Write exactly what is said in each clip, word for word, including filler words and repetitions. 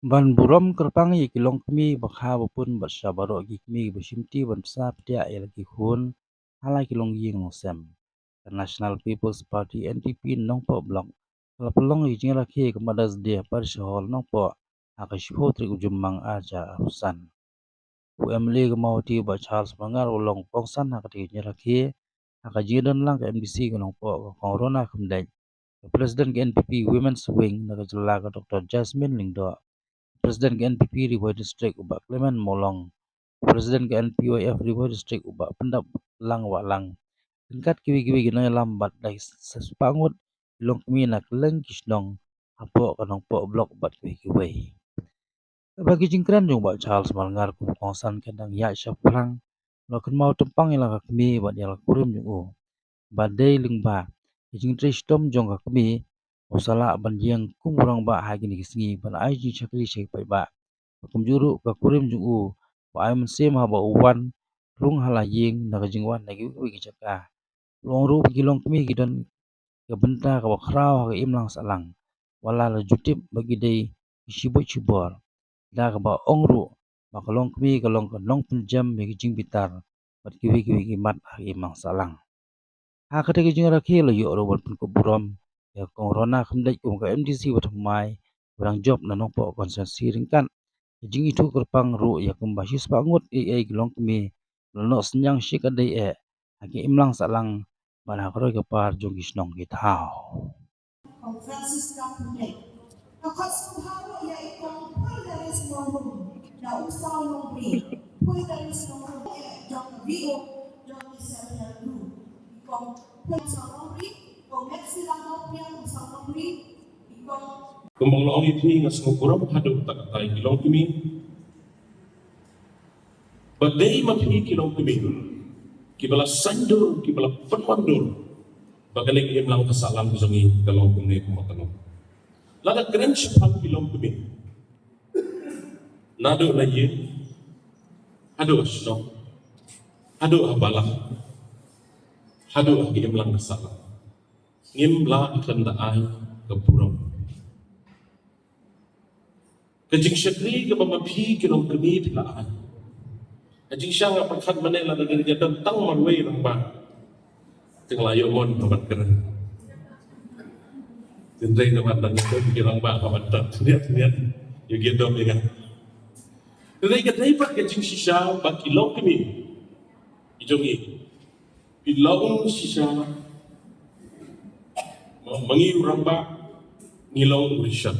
Ban burom kyrpang ïa ki longkmie ba kha ba pun bad sha baroh ki kmie ba shimti ban pynbsa pyntiah ïa la ki khun ha la ki longïing longsem. Ka National People's Party, N P P, Nongpoh Block ka la pynlong ïa ka jingrakhe ka Mother's Day ha Parish Hall Nongpoh ha ka shiphew tarik u Jymmang arhajar arphew san. U M L A ka Mawhati Bah Charles Marngar u long kongsan ha katei ka jingrakhe ha ka jingdon lang ka M D C ka Nongpoh ka Kong Rona Khymdeit, ka President ka N P P Women's Wing na ka jylla ka Doctor Jasmine Lyngdoh, President ka N P P Ri Bhoi District u Bah Clement Mawlong, President ka N P Y F Ri Bhoi District u Bah Pyndaplang Wahlang, ryngkat kiwei kiwei ki nongïalam bad da ki spah ngut ki longkmie na kylleng ki shnong hapoh ka Nongpoh Block bad kiwei kiwei. Kaba ki jingkren jong Bah Charles Marngar kum u kongsan ka dang ïaid shaphrang, la kynmaw tympang ïa la ka kmie bad ïa la ka kurim jong u. Ba dei lyngba ka jingtrei shitom jong ka kmie u sa lah ban ïeng kum u rangbah ha kine ki sngi ban ai jingshakri sha ki paidbah. Ba kumjuh ruh ka kurim jong u ba ai mynsiem haba u wan rung ha la ïing na ka jingwan na kiwei kiwei ki jaka. U ong ruh ba ki longkmie ki don ka bynta kaba khraw ha ka imlang sahlang, wat la la ju tip ba ki dei ki shibuit shibor. Da kaba ong ruh ba ka longkmie ka long ka nongpynjem ïa ka jingbitar bad kiwei kiwei ki mat ha ka imlang sahlang. Ha katei ka jingrakhe la ïoh ruh ban pynkup burom ïa ka Kong Rona Khymdeit kum ka M D C ba thymmai ba dang jop na Nongpoh Constituency, ryngkat ka jingithuh kyrpang ruh ïa kumba shispah ngut eiei ki longkmie ba la noh synñiang shikatdei eh ha ka imlang sahlang bad ha ka roi ka par jong ki shnong ki thaw. Kong Francis Kapune. Ka khot sngewbha ruh ïa i Kong Puldaris Nongrum na u Saw Nongri. Puldaris Nongrum, eh, jong ka V O, jong ki Self Help Group. I Kong Pul Saw Nongri, Kong Maxila Mawphniang u Saw Nongri, i Kong. Kumba nga la ong ïa phi, nga sngewburom haduh katta katta ïa ki longkmie. Ba dei ma phi ki longkmie kiba la saiñdur, kiba la pynwandur ba kane ka imlang ka sahlang jong ngi ka long kumne kumba ka long. Lada kren shaphang ki longkmie, naduh na ïing haduh ha shnong, haduh ha balang, haduh ha ka imlang ka sahlang, ngim lah ban da ai ka burom. Ka jingshakri kaba ma phi ki longkmie phi la ai. Ka jingshang nga pyrkhat mynne lada ka dei ka don tang marwei rangbah, te nga la ïoh mon ban kren. Hynrei namar ba don ki rangbah ba ban tat niat niat ïa ki dom ïa nga. Hynrei ka dei pat ka jingshisha ba ki longkmie ki jong ngi, phi long shisha. Ma, ma ngi u rangbah ngi long u rishot.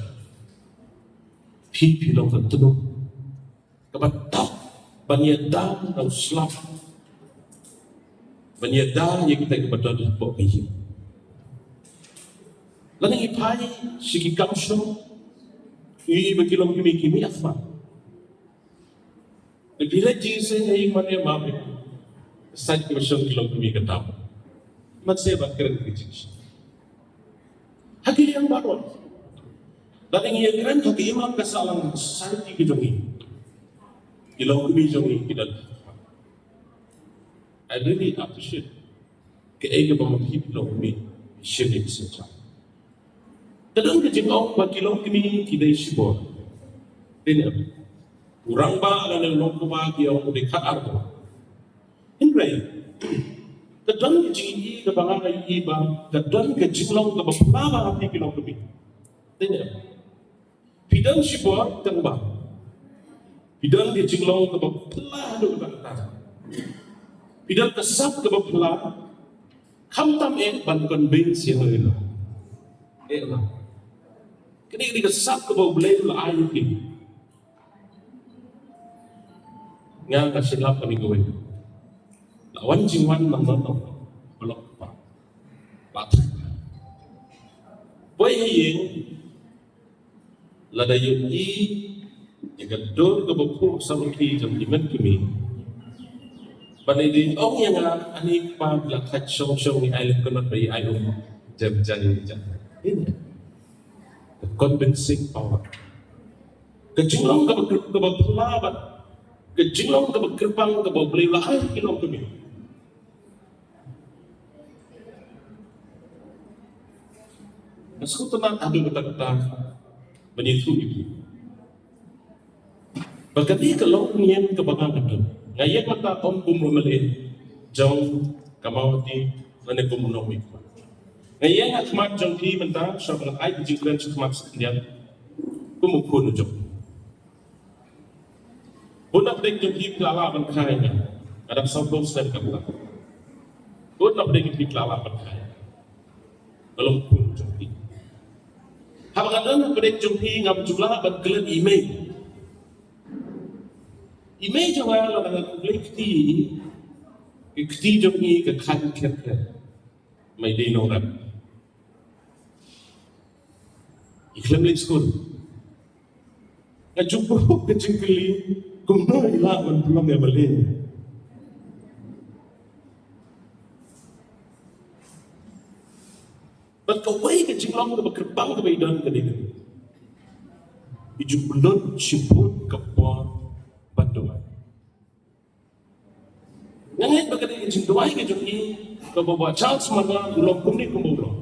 Phi, phi long ka tnum kaba tap ban ïada na u slap, ban ïada ïa kita kiba don hapoh ka ïing. Lada ngi phai sha ki kam shong, ngi ïohi ba ki longkmie ki mih athma. Te phi leit jingseng ha ïing mane ma phi, sait kiba shong ki longkmie ka dap. Mynta ban kren ki jingseng ha ki liang baroh. Lada ngi ïakren ha ka imlang ka sahlang, society ka jong ngi, ki longkmie jong ngi ki don. I really appreciate kaei kaba ma phi ki longkmie shim ïa ki synshar. Ka don ka jingong ba ki longkmie ki dei shibor. Dei ne em? U rangbah lane u nongkynmaw ki ong u dei khatar. Hynrei ka don ka jingïohi kaba nga ïohi ba ka don ka jinglong kaba phylla ha phi ki longkmie. Dei ne em? Phi don shibor tang ba phi don ka jinglong kaba phylla haduh katta katta. Phi don ka sap kaba phylla, khamtam eh ban convince ïa nga ïa la. Eh la. Kane ka dei ka sap kaba U Blei u la ai ïa phi. Nga nga sngewlap kane kawei. La wan jingwan nang nang nang. Balok pa. Pat. Poi ha ïing. Lada ïohi ïa ka dur kaba phuh samrkhie jong ki met ki mei, ba lada ong ïa nga, ani kpa, la khat shong shong ngi ai lyngngoh ba i ai um. Jam jai jam. Ini the convincing power. Ka jinglong kaba kyrp-, kaba phylla bad ka jinglong kaba kyrpang kaba U Blei u la ai ki longkmie. Nga sngewtynnat haduh katta katta ban ïathuh ïa phi. Bad kane ka long ka niam kaba nga ka don. Nga ïeng mynta ym kum u M L A jong ka Mawhati lane kum u nongmihkhmat. Nga ïeng ha khmat jong phi mynta sha ban ai ka jingkren sha khmat sha khyndiat kum u khun u jong phi. Bun na pdeng jong phi ki la lah ban kha ïa nga. Nga dang sawphew snem ka bynta. Bun na pdeng jong phi ki la lah ban kha ïa nga. Nga long khun jong phi. Haba nga don na pdeng jong phi ngam ju lah ban klet i mei. I mei jong nga lada nga khublei kti, i kti jong i ka khan kher kher. Mei dei nongrep. I khlem leit skul. Nga ju pyrkhat ka jingkylli kumno i lah ban pynlong ïa balei. Bad kawei ka jinglong kaba kyrpang kaba i don ka dei kane. I ju pynlut shibun ka por ban duwai. Nga ngeit ba ka dei ka jingduwai ka jong i kaba Bah Charles Marngar u long kumne kumba u long.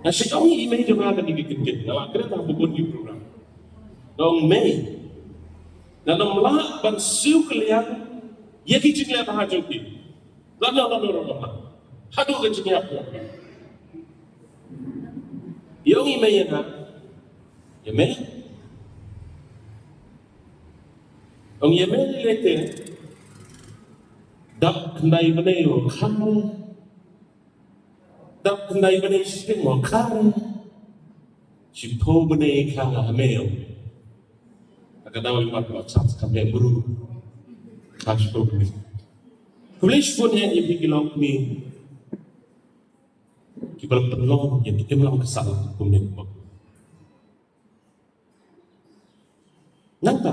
Nga shu ong ïa i mei jong nga kane ka kyntien, nga la kren ha bun ki program. Nga ong mei, ngan ym lah ban siew kylliang ïa ki jingleh bha jong phi. Lano lano lano. Haduh ka jingïap. Ïa ong i mei ïa nga. Ïa mei. Ong ïa mei lei te. Dap khyndai bnai u kham. Dap khyndai bnai shiteng u kham. Shiphew bnai kha nga ha mei. Ka daw i mat ba chance ka mei bru. Kha shiphew bnai. Khublei shibun ïa phi ki longkmie. Kiba la pynlong ïa ka imlang ka sahlang kumne kumba. Nangta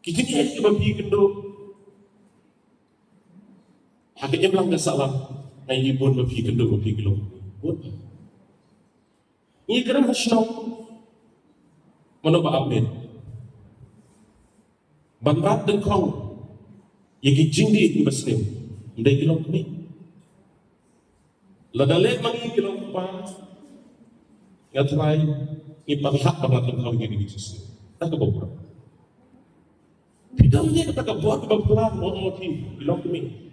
ki jingeh kiba phi kynduh ha ka imlang ka sahlang, nga ïohi bun ba phi kynduh ba phi kynduh. Bun. Ngi kren ha shnong mano ba ap miet ban rat dyngkhong ïa ki jingdih kiba sniew. Ym dei ki longkmie. Lada leh ma ngi ki longkpa, nga trai ngi pyrshah ban rat lyngkhuh ïa ki jingstad. Kata kaba bor. Phi dang leh kata ka bor kaba pla mo mo ki longkmie.